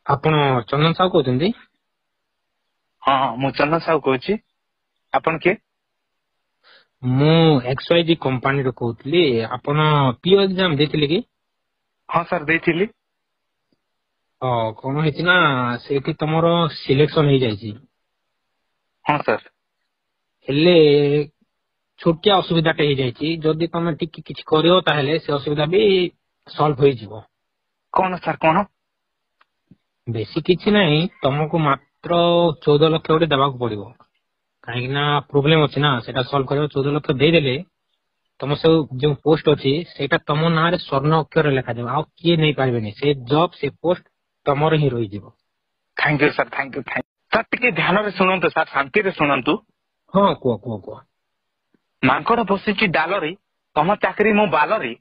ଆପଣ ଚନ୍ଦନ ସାହୁ କହୁଛନ୍ତି? ହଁ ହଁ, ମୁଁ ଚନ୍ଦନ ସାହୁ କହୁଛି। ଆପଣ କିଏ? ମୁଁ XYZ କମ୍ପାନୀରୁ କହୁଥିଲି। ଆପଣ ପିଓ ଏକ୍ଜାମ ଦେଇଥିଲେ କି? ହଁ ସାର୍, ଦେଇଥିଲି। ହଁ, କଣ ହେଇଛି ନା ସେଇଠି ତମର ସିଲେକ୍ସନ ହେଇଯାଇଛି। ହଁ ସାର୍। ହେଲେ ଛୋଟିଆ ଅସୁବିଧାଟେ ହେଇଯାଇଛି। ଯଦି ତମେ ଟିକେ କିଛି କରିବ ତାହେଲେ ସେ ଅସୁବିଧା ବି ସଲ୍ଭ ହେଇଯିବ। କଣ ସାର୍, କଣ? ବେଶୀ କିଛି ନାହିଁ, ତମକୁ ମାତ୍ର 14 ଲକ୍ଷ ଗୋଟେ ଦେବାକୁ ପଡିବ। କାହିଁକି ନା ପ୍ରୋବ୍ଲେମ ଅଛି ନା, ସେଟା ସଲ୍ଭ କରିବାକୁ 14 ଲକ୍ଷ ଦେଇଦେଲେ ତମ ସବୁ ଯୋଉ ପୋଷ୍ଟ ଅଛି ସେଇଟା ତମ ନାଁରେ ସ୍ୱର୍ଣ୍ଣ ଅକ୍ଷରରେ ଲେଖାଯିବ, ଆଉ କିଏ ନେଇପାରିବେନି। ସେ ଜବ୍, ସେ ପୋଷ୍ଟ ତମର ହିଁ ରହିଯିବ। Thank you sir, thank you, thank sir. ଟିକେ ଧ୍ୟାନରେ ଶୁଣନ୍ତୁ ସାର୍, ଶାନ୍ତିରେ ଶୁଣନ୍ତୁ। ହଁ, କୁହ କୁହ କୁହ। ମାଙ୍କଡ ବସିଛି ଡାଲରେ, ତମ ଚାକିରି ମୋ ବାଲରେ।